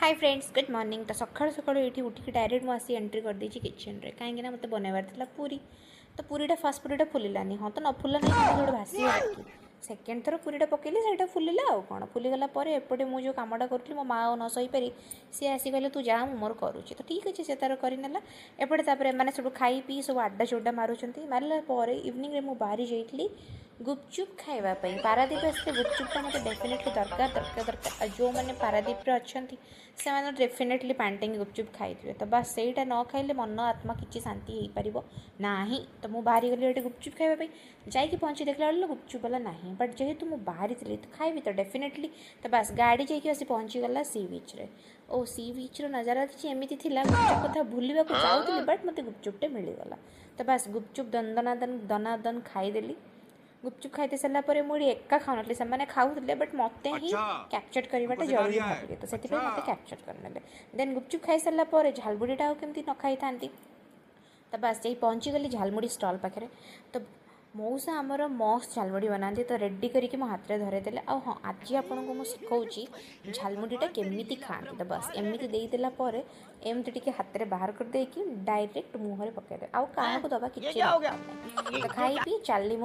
Hi friends, good morning. ତ ସକାଳୁ ସକାଳୁ ଏଇଠି ଉଠିକି ଡାଇରେକ୍ଟ ମୁଁ ଆସି ଏଣ୍ଟ୍ରି କରିଦେଇଛି କିଚେନ୍ରେ, କାହିଁକିନା ମୋତେ ବନେଇବାର ଥିଲା ପୁରୀ। ତ ପୁରୀଟା, ଫାର୍ଷ୍ଟ ପୁରୀଟା ଫୁଲିଲାନି। ହଁ, ତ ନ ଫୁଲିଲା ନାହିଁ, ଗୋଟେ ଭାସିବ କି? ସେକେଣ୍ଡ ଥର ପୁରୀଟା ପକେଇଲି, ସେଇଟା ଫୁଲିଲା। ଆଉ କ'ଣ, ଫୁଲିଗଲା ପରେ ଏପଟେ ମୁଁ ଯେଉଁ କାମଟା କରୁଥିଲି, ମୋ ମା ଆଉ ନ ସହିପାରି ସିଏ ଆସି କହିଲେ, "ତୁ ଯା, ମୁଁ ମୋର କରୁଛି।" ତ ଠିକ୍ ଅଛି, ସେ ତାର କରିନେଲା ଏପଟେ। ତାପରେ ଏମାନେ ସବୁ ଖାଇ ପିଇ ସବୁ ଆଡ୍ଡା ଚୁଡ୍ଡା ମାରୁଛନ୍ତି। ମାରିଲା ପରେ ଇଭିନିଂରେ ମୁଁ ବାହାରି ଯାଇଥିଲି ଗୁପଚୁପ୍ ଖାଇବା ପାଇଁ। ପାରାଦ୍ୱୀପ ଆସିଲେ ଗୁପଚୁପ୍ଟା ମୋତେ ଡେଫିନେଟଲି ଦରକାର, ଦରକାର, ଦରକାର। ଆଉ ଯେଉଁମାନେ ପାରାଦ୍ୱୀପରେ ଅଛନ୍ତି, ସେମାନେ ଡେଫିନେଟଲି ପାଣିଟାଙ୍କି ଗୁପଚୁପ୍ ଖାଇଥିବେ। ତ ବାସ୍, ସେଇଟା ନ ଖାଇଲେ ମନ ଆତ୍ମା କିଛି ଶାନ୍ତି ହେଇପାରିବ ନାହିଁ। ତ ମୁଁ ବାହାରିଗଲି ଏଠି ଗୁପଚୁପ୍ ଖାଇବା ପାଇଁ। ଯାଇକି ପହଞ୍ଚି ଦେଖିଲା ବେଳକୁ ଗୁପଚୁପ୍ ବାଲା ନାହିଁ। ବଟ୍ ଯେହେତୁ ମୁଁ ବାହାରିଥିଲି, ତ ଖାଇବି ତ ଡେଫିନେଟଲି। ତ ବାସ୍, ଗାଡ଼ି ଯାଇକି ଆସି ପହଞ୍ଚିଗଲା ସି ବିଚ୍ରେ। ଓ ସି ବିଚ୍ର ନଜାରା କିଛି ଏମିତି ଥିଲା, ଗୁପଚୁପ୍ କଥା ଭୁଲିବାକୁ ଯାଉଥିଲି, ବଟ୍ ମୋତେ ଗୁପଚୁପ୍ଟେ ମିଳିଗଲା। ତ ବାସ୍, ଗୁପଚୁପ୍ ଦନ୍ଦନାଦନ ଦନାଦନ ଖାଇଦେଲି। ଗୁପଚୁପ୍ ଖାଇତେ ସାରିଲା ପରେ ମୁଁ ଏଠି ଏକା ଖାଉନଥିଲି, ସେମାନେ ଖାଉଥିଲେ, ବଟ୍ ମୋତେ ହିଁ କ୍ୟାପଚର୍ କରିବାଟା ଜରୁରୀ ଭାବିଲେ, ତ ସେଥିପାଇଁ ମୋତେ କ୍ୟାପଚର୍ କରିନେଲେ। ଦେନ୍ ଗୁପଚୁପ୍ ଖାଇସାରିଲା ପରେ ଝାଲମୁଢ଼ିଟା ଆଉ କେମିତି ନ ଖାଇଥାନ୍ତି? ତ ବାସ୍, ଯାଇ ପହଞ୍ଚିଗଲି ଝାଲମୁଢ଼ି ଷ୍ଟଲ୍ ପାଖରେ। ତ ମଉସା ଆମର ମସ୍ତ ଝାଲମୁଢ଼ି ବନାନ୍ତି, ତ ରେଡ଼ି କରିକି ମୋ ହାତରେ ଧରେଇଦେଲେ। ଆଉ ହଁ, ଆଜି ଆପଣଙ୍କୁ ମୁଁ ଶିଖଉଛି ଝାଲମୁଢ଼ିଟା କେମିତି ଖାଆନ୍ତି। ତ ବାସ୍, ଏମିତି ଦେଇଦେଲା ପରେ ଏମିତି ଟିକେ ହାତରେ ବାହାର କରିଦେଇକି ଡାଇରେକ୍ଟ ମୁହଁରେ ପକାଇଦେବେ, ଆଉ କାହାକୁ ଦେବା କିଛି ଦରକାର ନାହିଁ। ତ ଖାଇ ପିଇ ଚାଲିଲି ମୁଁ।